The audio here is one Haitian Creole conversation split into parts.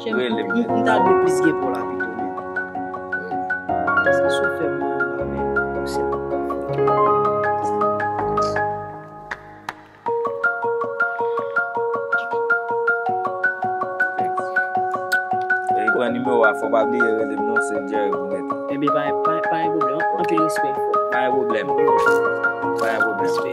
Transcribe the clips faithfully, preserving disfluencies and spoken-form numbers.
Rele m. M, m ta dwe plis gen pa w la pito, men. Paske si w fè m mal la, men, ou se l pou w ka fè. E pran nimewo a, fò w pa bliye rele m non, se Jerry pou mete. Enben, pa, pa, pa gen pwoblèm. Anpil respè. Pa gen pwoblèm. Pa gen pwoblèm. Respè.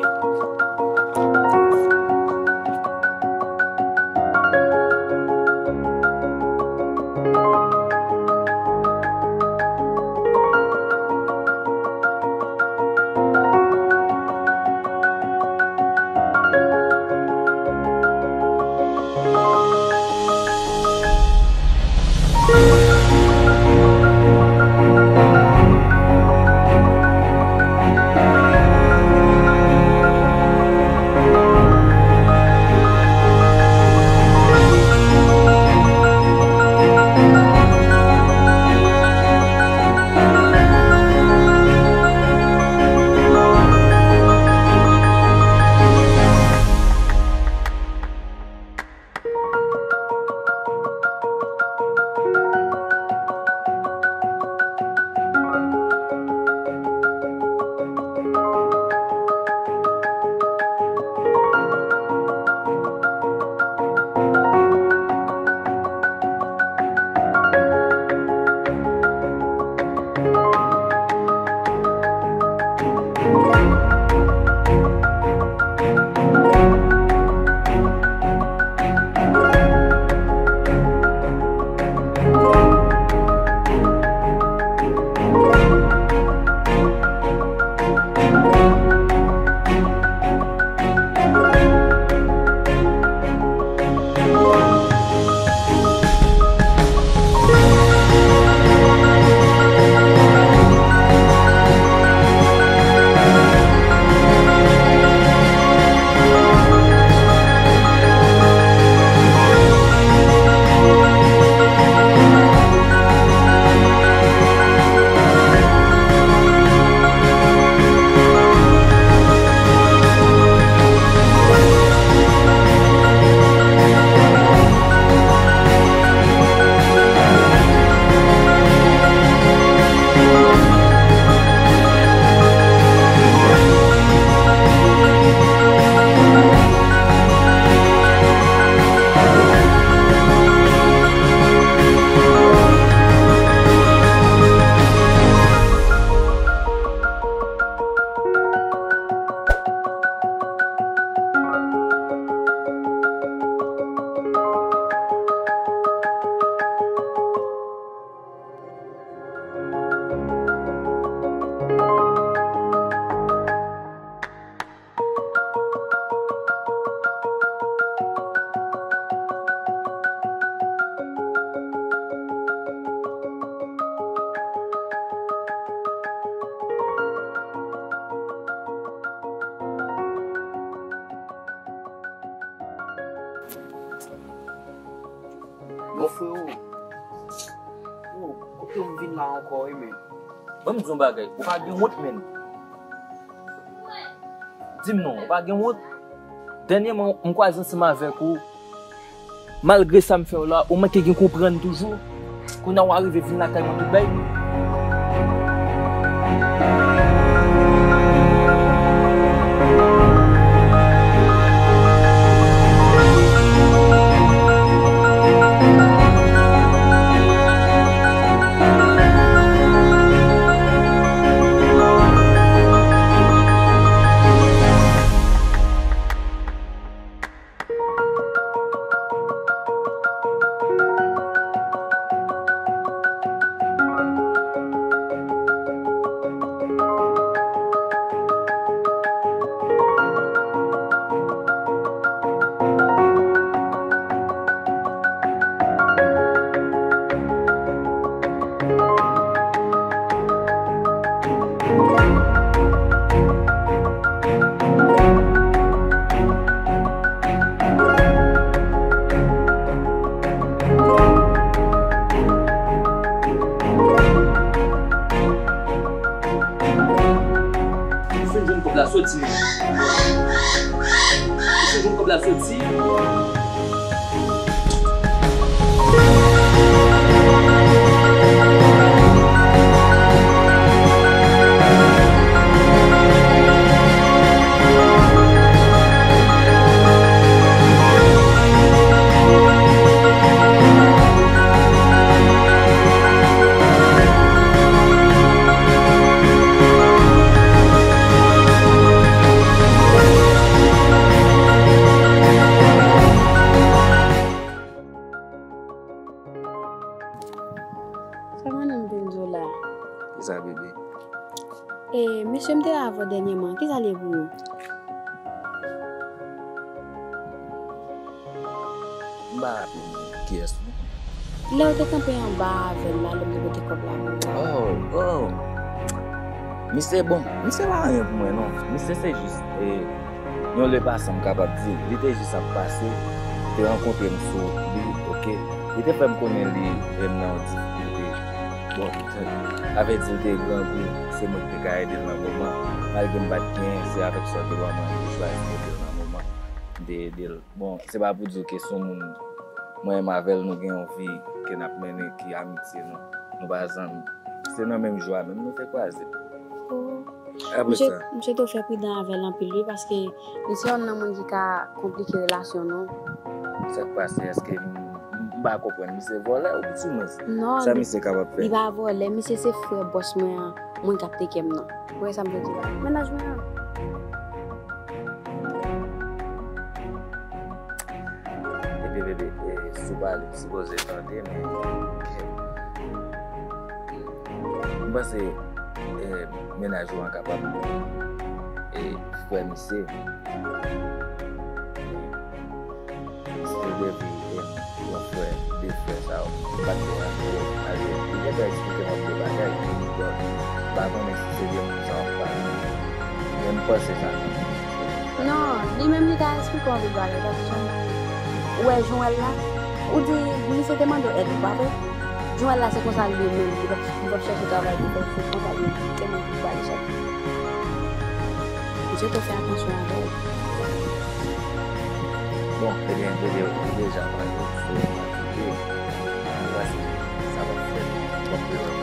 Bon, frewo. Yo, kote w vin la ankò, wi, men? Ban m di w yon bagay. Ou pa gen wont, menn. Di m non, ou pa gen wont? Dènyèman, m kwaze ansanm avèk ou. Malgre sa m fè w la, ou manke gen konprann toujou. Kounye a w a rive vin lakay mwen tout bay. Ou fin jwenn kòb la soti. Ou fin jwenn kòb la soti. M te la avè w dènyèman, kisa l ye pou ou? M pa raple m kiyès non. Lè w te kanpe anba avè l la, lè m te pote kòb la pou ou. Oh, oh. Misye bon, misye pa anyen pou mwen non. Misye se jis, e, yon lepase m kapab di. Li te jis ap pase, li te rankontre m sou wout li, oke. Li te fè m konnen li, e, nan yon difikilte. Bon, sa vle di l te grangou, se mwen ki te ka ede l nan moman. Malgre m pa t genyen, se avèk sòtèl mwen te chwazi ede l nan moman. M te ede l. Bon, se pa pou di w ke se yon moun mwen menm avè l, nou gen yon vi ke n ap mennen, ki amitye nou. Nou pa zanmi. Se nan menm jou a menm nou te kwaze. Oh. Apre sa, misye te fè pridan avè l anpil, wi, paske li se yonn nan moun ki ka konplike relasyon nou. Sa k pase? Èske m, m pa konprann. Misye vòlè oubyen ti mwen? Non, sa misye kapab fè? Li pa vòlè, misye se frè bòs mwen an, moun k ap teke m nan. Ou wè sa m vle di la? Mennaj mwen an. Ebyen, bebe, e, si w pale, m sipoze tande, men, ok. M panse, e, mennaj ou an kapab, e, frè misye. Still depi, e, yon frè, de frè sa yo, m pa t ko rantre yo, malgre li gentan eksplike m anpil bagay, donk, m pa konnen si se de moun sa w ap pale. Men m panse sa. Non, li menm li ka eksplike w anpil bagay, paske jan ou wè Joel la, ou di misye te mande w èd, ou pa vre? Joel la se konsa li ye menm, li p ap, li p ap chèche travay pou fè, se konsa li ye, li te mande w pale chak jou. Misye te fè atansyon avè w. Bon, ebyen, deja, deja, mwen, sou mwen, mwen, mwen, sa va fè, mwen, mwen,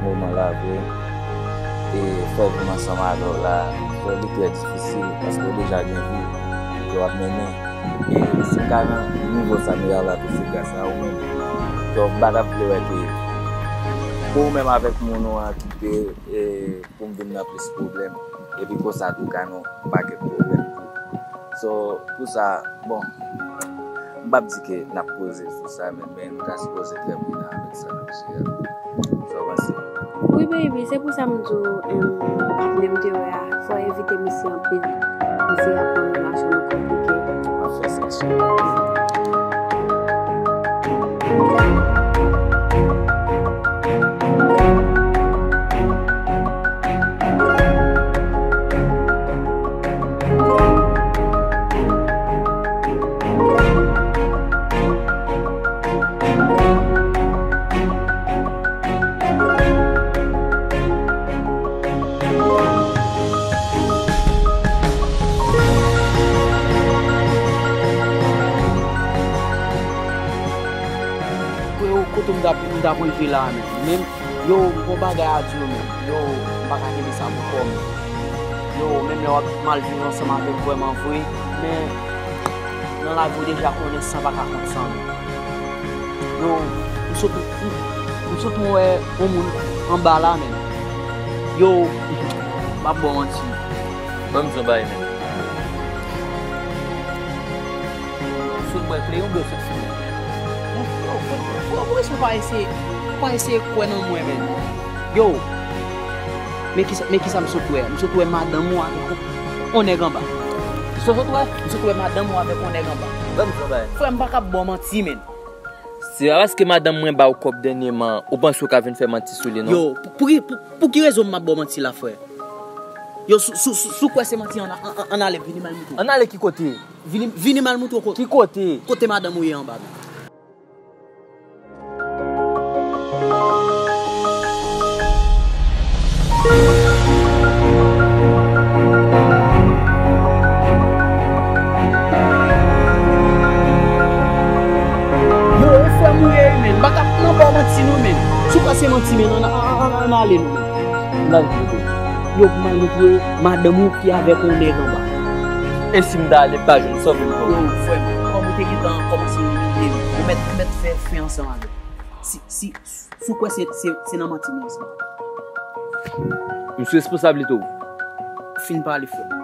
moman la vre. E fè viv ansanm avè w la, fè li trè difisil, paske w deja gen vi ke w ap mennen. E si m ka nan nivo Samuel la tou, se gras a ou menm. Donk, m pa t ap vle wè ke pou ou menm avèk moun ou an kite, e, pou m vin nan plis pwoblèm. Epi konsa tou ka nan yon pakèt pwoblèm tou. So, pou sa, bon, m p ap di ke n ap koze sou sa, men, men nou ta sipoze trè pridan avèk sa n ap jere a. Sa w panse? Wi, baby, se pou sa m di w, em, patnè m te wè a, fò w evite misye anpil. Misye ap rann relasyon nou konplike. M ap fè sa, cheri. Freo, kote m t ap, m t ap rive la a menm. Menm, yo, m gon bagay a di w menm. Yo, m pa ka kenbe sa pou kò m. Yo, menm lè w ap mal viv ansanm avè m vrèman vre, men nan lavi w deja konnen san pa ka kont san menm. Yo, m sot, m, m sot wè yon moun anba la menm. Yo, m ap ba w manti. Ban m di w yon bagay menm. Fout mwen kle yon bèl sot fimen. Yo, frè, frè, frè, poukisa w pa eseye, w pa eseye kwè nan mwen, menn? Yo, men kisa, men kisa m sot wè? M sot wè madanm ou avèk yon, yon nèg anba. Sa w sot wè? M sot wè madanm ou avèk yon nèg anba. Ban m di w yon bagay. Frè, m pa ka ba w manti, menn. Se pa paske madanm mwen ba w kòb dènyèman, ou panse w ka vin fè manti sou li, non? Yo, pou, pou ki, pou, pou ki rezon m ap ba w manti la, frè? Yo, si, si, si, si w kwè se manti, ann, ann, ann ale, vini m al moutre w. Ann ale ki kote? Vini, vini m al moutre w kote. Ki kote? Kote madanm ou ye anba menm. Yo, e frè m ou ye, menn. M pa ka nan ba w manti, non, menn. Si w kwè se manti, menn, ann, ann, ann, ann ale, non, menn. Ann ale ki kote? Yo, pou m al moutre madanm ou ki avèk yon nèg anba. E si m ta ale, m pa jwenn sa m vin pran? Yo, frè m, kòm ou te gentan kòmanse imilye m, ou mèt, ou mèt fè fen ansanm avè m. Si, si, si w kwè se, se, se nan manti m ye, sa. M sou responsablite w. Fin pale, frè m.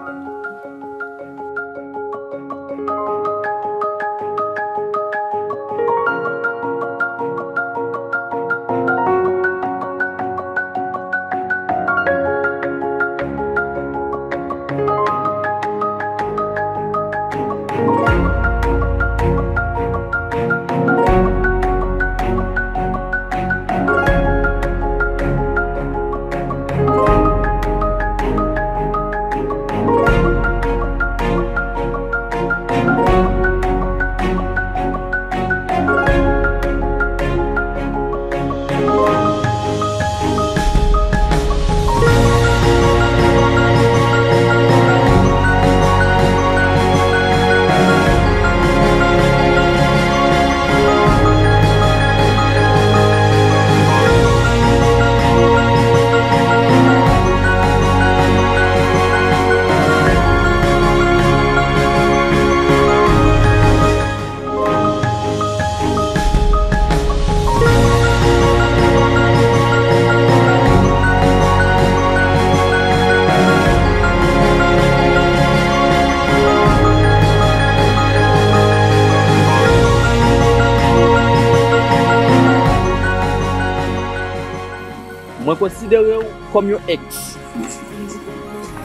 Mwen konsidere w kòm yon èks.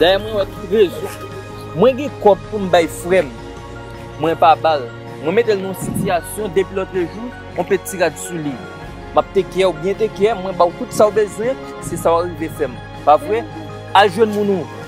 Dayè, mwen wè tout rezon. Mwen gen kòb pou m bay frè m. Mwen pa ba l. Mwen mete l nan yon sitiyasyon depi lòtrejou, yon peti rad sou li. M ap tekè w, byen tekè, mwen ba w tout sa w bezwen, se sa w rive fè m. Pa vre? Al jwenn moun ou.